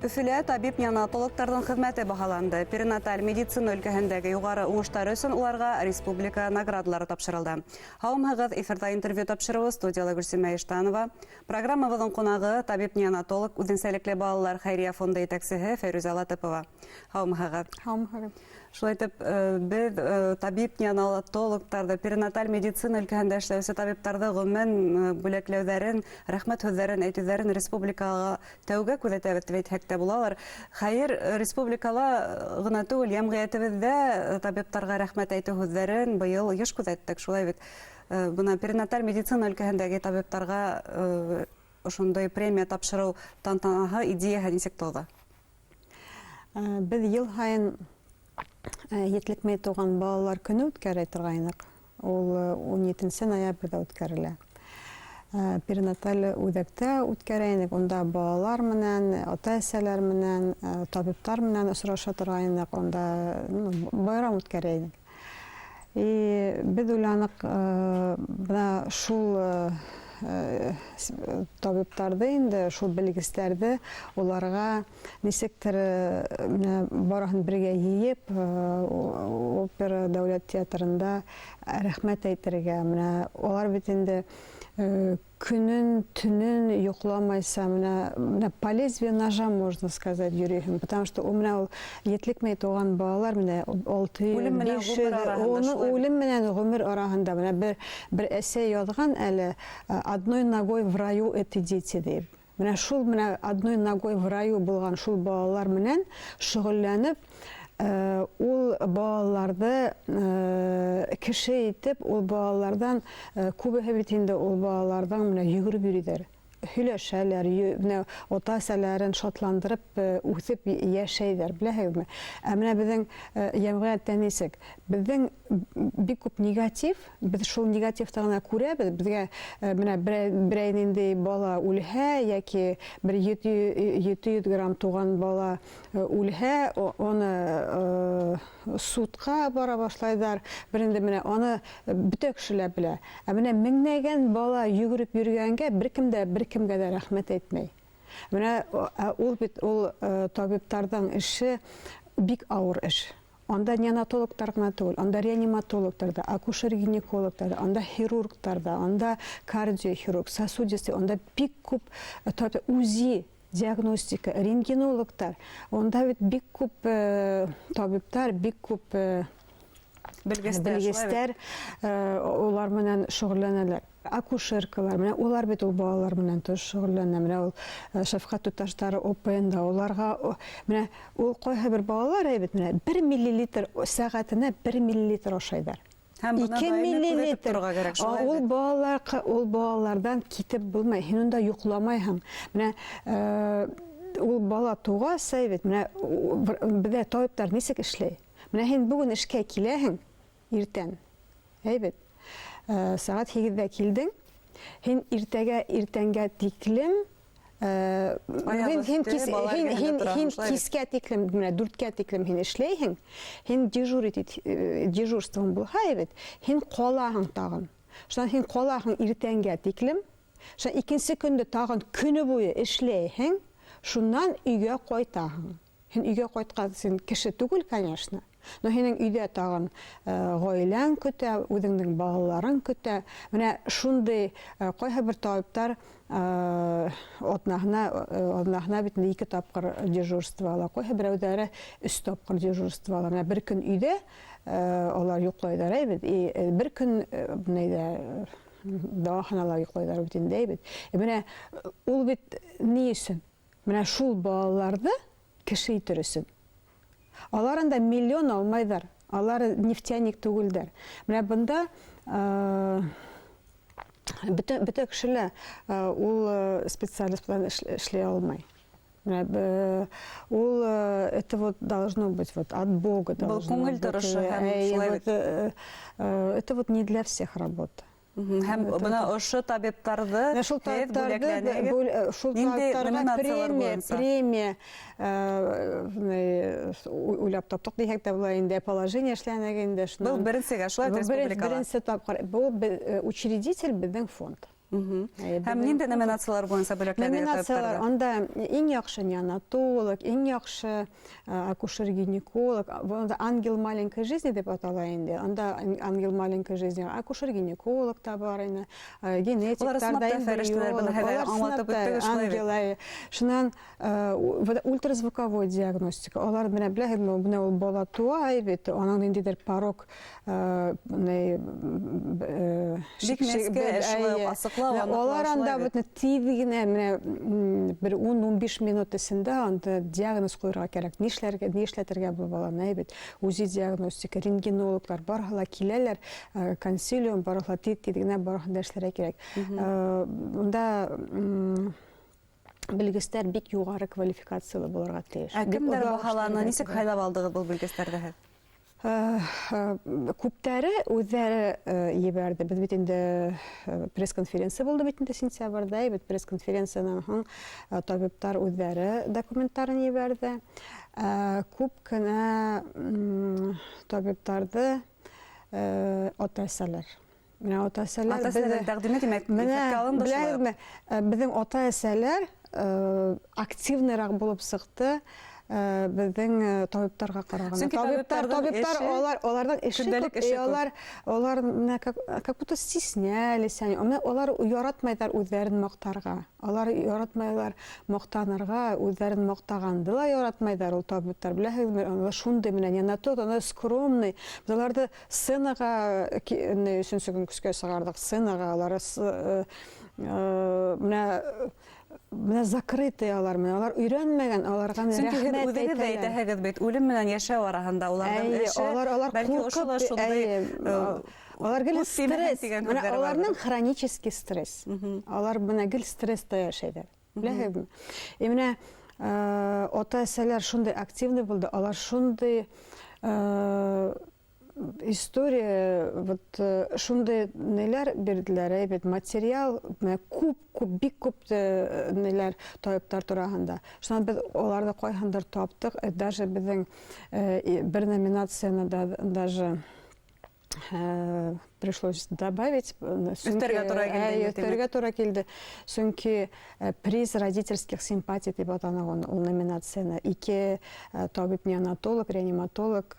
Өфөлә табип-неонатологтарҙың хеҙмәте баһаланды. Перинаталь медицина өлкәһендәге юғары уңыштары өсөн уларға республика наградалары тапшырылды. Һаумыһығыҙ, эфирҙа интервью тапшырыуы, студияла Гөлсимә Иштанова. Программабыҙҙың ҡунағы табип-неонатолог, үҙенсәлекле балалар хәйриә фонды етәксеһе Фәйрүзә Латыпова. Һаумыһығыҙ. Һаумыһығыҙ. Шулай итеп, беҙ табип-неонатологтарҙы, перинаталь медицина өлкәһендә эшләүсе табиптарҙы ғөмүмән бүләкләүҙәрен, рәхмәт һүҙҙәрен әйтеүҙәрен республикаға тәүгә күҙәтәбеҙ тип әйтһәк тә булалыр. Хәйер, республикала ғына түгел, йәмғиәтебеҙҙә табиптарға рәхмәт әйтеү һүҙҙәрен быйыл йыш күҙәттек. Шулай бит. Бына перинаталь медицина өлкәһендәге табиптарға ошондай премия тапшырыу тантанаһы, идеяһы нисек тыуҙы? Беҙ йыл һайын етлекмәй тыуған балалар көнө үткәрә торғайныҡ. Ул 17 ноябрҙә үткәрелә. Перинаталь үҙәктә үткәрә инек. Унда балалар менән, ата-әсәләр менән, табиптар менән осраша торғайныҡ. Унда байрам үткәрә инек. И беҙ уйланыҡ, бына шул табиптарҙы инде, шул белгестәрҙе уларға нисектер менә барыһын бергә йыйып, опера дәүләт театрында рәхмәт әйтергә. Менә улар бит инде көнөн, төнөн йоҡламайса, менә по лезвию ножа, можно сказать, йөрөйһөң, потому что ул менә ул етлекмәй тыуған балалар менә 600, Үлем менән 500, ғүмер араһында, шулай бит? Үлем менән ғүмер араһында. Менә бер әсәй яҙған әле, «Одной ногой в раю эти дети» тип. Менә шул менә одной ногой в раю булған шул балалар менән шөгыльләнеп, ул балаларҙы кеше итеп, ул балаларҙан күбеһе бит инде ул балаларҙың менә йүгереп йөрөйҙәр, һөйләшәләр, менә ата-әсәләрен шатландырып үҫеп йәшәйҙәр, беләһегеҙме? Ә менә беҙҙең йәмғиәттә нисек? Беҙҙең бик күп негатив, беҙ шул негативты ғына күрәбеҙ. Беҙгә менә берәй ниндәй бала үлһә, йәки бер 700 грамм туған бала үлһә, уны судҡа бара башлайҙар. Бер инде менә аны бөтә кеше лә белә. Ә менә меңләгән бала йүгереп йөрөгәнгә бер кем дә бер кемгә дә рәхмәт әйтмәй. Менә ул бит ул табиптарҙың эше бик ауыр эш. Анда неонатологтар ғына түгел, анда реаниматологтар да, акушер-гинекологтар да, анда хирургтар да, анда кардиохирург, сосудистый, анда бик күп УЗИ, диагностика, рентгенологтар. Анда бит бик күп табиптар, бик күп белгестәр, белгестәр улар менән шөғөлләнәләр. Акушеркалар, менә улар бит ул балалар менән тоже шөғөлләнә. Менә ул шәфҡәт туташтары ОПНда, уларға менә ул ҡайһы бер балалар әйбит, менә 1 миллилитр сәғәтенә 1 миллилитр ашайҙар. Һәм бына 2 даими күҙәтеп миллилитр. торорға кәрәк, шулай Ул бит? балалар, ул балаларҙан китеп булмай, һин унда йоҡламайһың. Менә ул бала туғас әйбит, менә беҙҙә табиптар нисек эшләй? Менә һин бөгөн эшкә киләһең иртән, әйбит. Сәғәт 8-ҙә килдең, һин иртәгә иртәнгә тиклем, Аяҡ өҫтө, бала эргәһендә тораһың, һин шулай бит? кискә тиклем, менә 4-кә тиклем һин эшләйһең, һин дежурить ит, дежурствоң булһа әйбит, һин ҡалаһың тағын. Шунан һин ҡалаһың иртәнгә тиклем, шунан икенсе көндө тағын көнө буйы эшләйһең, шунан өйгә ҡайтаһың. Һин өйгә ҡайтҡас, һин кеше түгел, конечно, но һинең өйҙә тағын ғаиләң көтә, үҙеңдең балаларың көтә. Менә шундай ҡайһы бер табиптар аҙнаһына бит инде 2 тапҡыр дежурство ала, ҡайһы берәүҙәре 3 тапҡыр дежурство ала. Менә бер көн өйҙә алар йоҡлайҙар, әйбит, и бер көн бынайҙа дауаханала йоҡлайҙар бит инде, әйбит. Менә ул бит ни өсөн? Менә шул балаларҙы кеше итер өсөн. Алар анда миллион алмайҙар, алар нефтяник түгелдәр. Менә бында бөтә кеше лә ул специалист белән эшләй алмай. Менә ул это вот должно быть вот от Бога Был должно күңел быть. торошо һәм шулай бит. Это вот не для всех работа. Һәм Это бына вот ошо табиптарҙы Менә шул һеҙ табиптарҙы бүләкләнегеҙ. шул Ниндәй табиптарға номинациялар буйынса? премия уйлап таптыҡ тиһәк тә була инде, положение эшләнек инде шунан. Был беренсегә, шулай Был республикала? беренсе тапҡыр. Был учредитель беҙҙең фонд. Һәм ниндәй номинациялар буйынса бүләкләнде? Номинациялар анда иң яҡшы неонатолог, иң яҡшы акушер-гинеколог, анда «Ангел маленькой жизни» тип атала инде. Анда «Ангел маленькой жизни» акушер-гинеколог та бар ине, генетиктар да, аңлатып үттегеҙ шулай бит. Шунан ультразвуковой диагностика. Алар менә, беләһегеҙме, менә ул бала туа бит, аның ниндәйҙер порок. Бик нескә шулай уҡ асыҡлау. Алар анда бит тиҙ генә, менә бер 10-15 минут эсендә анда диагноз ҡуйырға кәрәк. Нишләргә, ни эшләтергә был баланы бит. УЗИ диагностика, рентгенологлар барыһы ла киләләр, консилиум, барыһы ла тиҙ генә барыһын да эшләргә кәрәк. Унда белгестәр бик юғары квалификациялы булырға тейеш. Ә кемдәр баһаланы, нисек һайлап алдығыҙ был белгестәрҙе һеҙ? Күптәре үҙҙәре ебәрҙе. Беҙ бит инде пресс-конференция булды бит инде сентябрҙә, бит пресс-конференциянан һуң табиптар үҙҙәре документтарын ебәрҙе. Күп кенә табиптарҙы ата-әсәләр. Менә ата-әсәләр ата-әсәләрҙең тәҡдиме, тимәк, иҫәпкә алынды шулай уҡ. Беҙҙең ата-әсәләр активныйраҡ булып сыҡты беҙҙең табиптарға ҡарағанда. Табиптар алар, аларҙың эше күп, алар менә как будто стеснялись они. Алар яратмайҙар үҙҙәрен маҡтарға. Алар яратмайҙар маҡтанырға, үҙҙәрен маҡтағанды ла яратмайҙар ул табиптар. Беләһегеҙме, алар шундай менән неонатолог, алар скромный. Беҙ уларҙы сценаға өсөнсө көн көскә сығарҙыҡ, сценаға алар менә закрытый алар, менә алар өйрәнмәгән, аларга Сөнки һеҙ үҙегеҙ дә әйтәһегеҙ бит, үлем менән йәшәү араһында уларҙың эше. Алар ҡурҡып, алар гел стресс, менә аларның хронический стресс. Алар менә гел стресста йәшәйҙәр. Беләһегеҙме? И менә ата-әсәләр шундай активный булды, алар шундай история, вот шундай неләр бирҙеләр, бит материал, күп, күп, бик күп неләр табиптар тураһында. Шунан беҙ уларҙы ҡайһандыр таптыҡ, даже беҙҙең бер номинацияны даже пришлось добавить. Өҫтәргә тура килде. Өҫтәргә тура килде. Сөнки приз родительских симпатий тип атана ул номинацияны. Ике табип-неонатолог, реаниматолог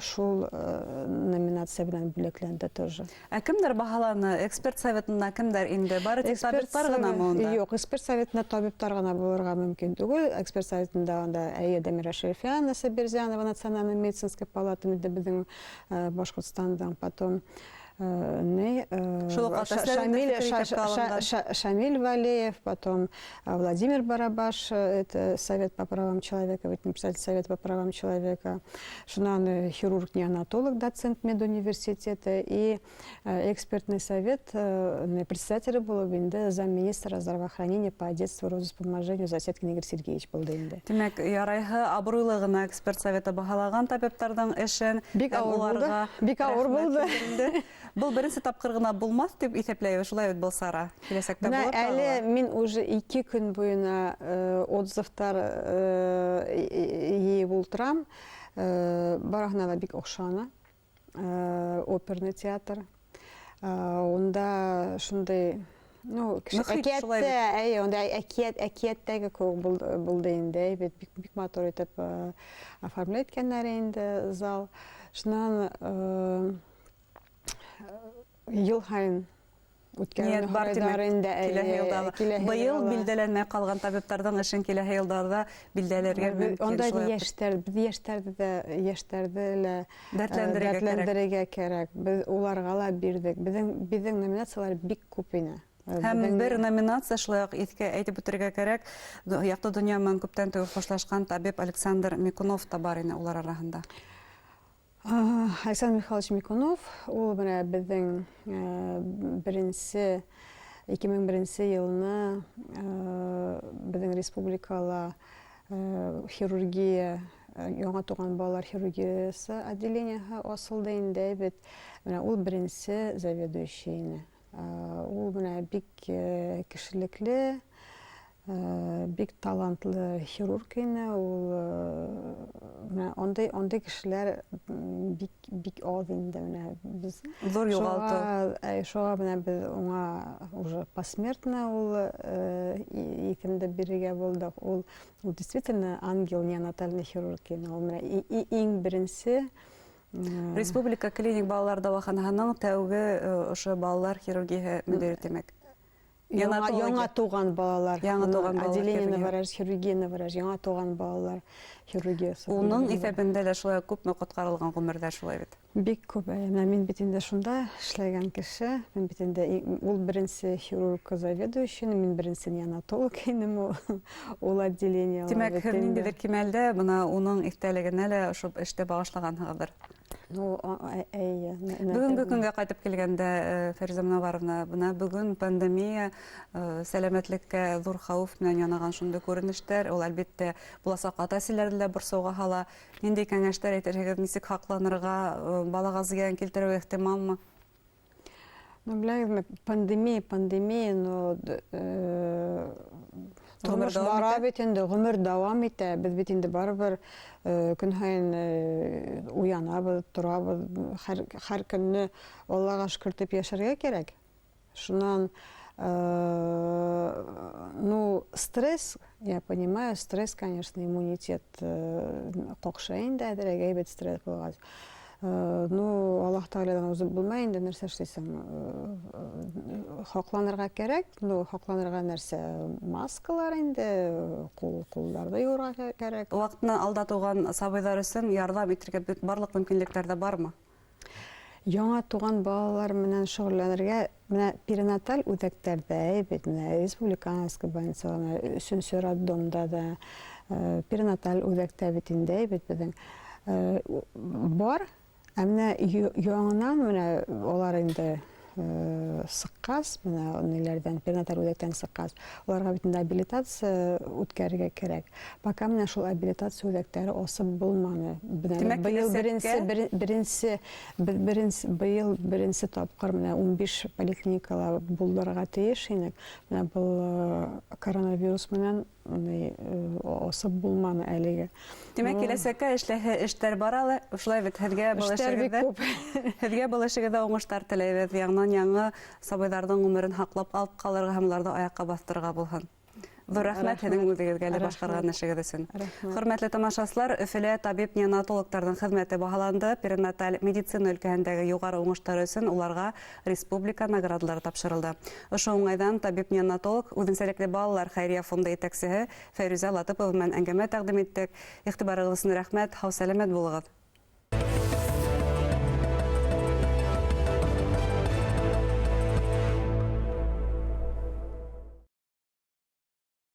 шул номинация менән бүләкләнде тоже. Ә кемдәр баһаланы? Эксперт советына кемдәр инде? Бары тик табиптар ғынамы унда? Юҡ, эксперт советына табиптар ғына булырға мөмкин түгел. Эксперт советында унда Аида Мирашерифяна Сабирзянова, Национальная медицинская палата беҙҙең Башҡортостандың, потом Шамиль Валеев, потом Владимир Барабаш, это Совет по правам человека, ведь председатель Совета по правам человека, шунан хирург-неонатолог, доцент медуниверситета и экспертный совет председателя был инде замминистра здравоохранения по детству, родовспоможению Засеткин Игорь Сергеевич был инде. Тимәк, ярайһы абруйлы ғына эксперт советы баһалаған табиптарҙың эшен. Бик ауыр булды. Бик ауыр булды. Был беренсе тапҡыр ғына булмаҫ тип иҫәпләйбеҙ, шулай бит был сара киләсәктә булыр. Әле мин уже 2 көн буйына отзывтар йыйып ултырам. Барыһына ла бик оҡшаны. Оперный театр. Унда шундай, ну, әкиәттә, әйе, унда әкиәттәге кеүек булды инде, бит бик матур итеп оформлять иткәннәр инде зал. Шунан йыл һайын үткәргән инде, киләһе йылда. Быйыл билдәләнмәй ҡалған табиптарҙың эшен киләһе йылдарҙа билдәләргә мөмкин. Унда йәштәр, беҙ йәштәрҙе лә дәртләндерергә кәрәк. Беҙ уларға ла бирҙек. Беҙҙең номинациялар бик күп ине. Һәм бер номинация шулай уҡ иҫкә әйтеп үтергә кәрәк. Яҡты донъя менән күптән түгел хушлашҡан табип Александр Микунов та бар ине улар араһында. Александр Михайлович Микунов, ул менә беҙҙең 2001 йылны беҙҙең республикала хирургия, яңа туған балалар хирургиясы отделениеһы асылды инде бит. Менә ул беренсе заведующий ине. Ул менә бик кешелекле, Бик талантлы хирург ине ул. Менә андый кешеләр бик бик аз инде, менә без Ҙур юғалтыу. Шуға менә беҙ уңа уже посмертно ул исемде бирергә булдыҡ. Ул действительно ангел неонатальный хирург ине. Ул менә иң беренсе Республика клиник балалар дауаханаһының тәүге ошо балалар хирургияһы мөдире, тимәк. Яңа туған балалар. Яңа туған балалар. Отделение новорожденных, хирургия новорожденных, яңа туған балалар хирургиясы. Уның иҫәбендә лә шулай күпме ҡотҡарылған ғүмерҙәр, шулай бит? Бик күп. Менә мин бит инде шунда эшләгән кеше. Мин бит инде ул беренсе хирург заведующий, мин беренсе неонатолог инем ул отделение. Тимәк, һеҙ ниндәйҙер кимәлдә бына уның иҫтәлегенә лә ошо эште бағышлағанһығыҙҙыр. Ну, эйе. Бөгөнгө көнгә ҡайтып килгәндә, Фәризә Мөнәүәровна, бына бөгөн пандемия, сәләмәтлеккә ҙур хәүеф менән янаған шундай күренештәр, ул, әлбиттә, буласаҡ ата-әсәләрҙе лә борсоуға һала. Ниндәй кәңәштәр әйтерһегеҙ, нисек һаҡланырға, балаға зыян килтереү ихтималмы? Ну, беләгеҙме, пандемия, пандемия, но тормош бара бит инде, ғүмер дауам итә. Беҙ бит инде барыбер көн һайын уянабыҙ, торабыҙ, һәр көнне Аллаға шөкөр итеп йәшәргә кәрәк. Шунан, ну, стресс, я понимаю, стресс, конечно, иммунитет ҡаҡшай инде, әҙерәк әйбәт стресс булғас. Ну, Аллаһ Тәғәләҙән уҙып булмай инде, нәрсә эшләйһең? Һаҡланырға кәрәк, ну, һаҡланырға нәрсә? Маскалар инде, ҡулдарҙы йыуырға кәрәк. Ваҡытынан алда тыуған сабыйҙар өсөн ярҙам итергә барлыҡ мөмкинлектәр ҙә бармы? Яңа туған балалар менән шөғөлләнергә менә перинаталь үҙәктәрҙә, бит менә республиканский больницала, менә өсөнсө роддомда да, перинаталь үҙәктә бит инде, бит беҙҙең бар. Ә менә яңынан менә улар инде сыҡҡас, менә ниләрҙән, перинаталь үҙәктән сыҡҡас, уларға бит инде абилитация үткәрергә кәрәк. Пока менә шул абилитация үҙәктәре асып булманы. Тимәк, быйыл киләсәккә быйыл беренсе тапҡыр менә 15 поликлиникала булдырырға тейеш инек. Менә был коронавирус менән асып булманы әлегә. Тимәк, киләсәккә эшләһе эштәр бар әле. Шулай бит, һеҙгә был Эштәр бик эшегеҙҙә күп. Һеҙгә был эшегеҙҙә уңыштар теләйбеҙ. Яңынан яңы сабыйҙарҙың ғүмерен һаҡлап алып ҡалырға һәм уларҙы аяҡҡа баҫтырырға булһын. Ҙур рәхмәт һеҙҙең үҙегеҙгә әле башҡарған эшегеҙ өсөн. Рәхмәт. Хөрмәтле тамашасылар, Өфөлә табип-неонатологтарҙың хеҙмәте баһаланды. Перинаталь медицина өлкәһендәге юғары уңыштар өсөн уларға республика наградалары тапшырылды. Ошо уңайҙан табип-неонатолог, үҙенсәлекле балалар хәйриә фонды етәксеһе Фәйрүзә Латыпова менән әңгәмә тәҡдим иттек. Иғтибарығыҙ өсөн рәхмәт, һау-сәләмәт булығыҙ.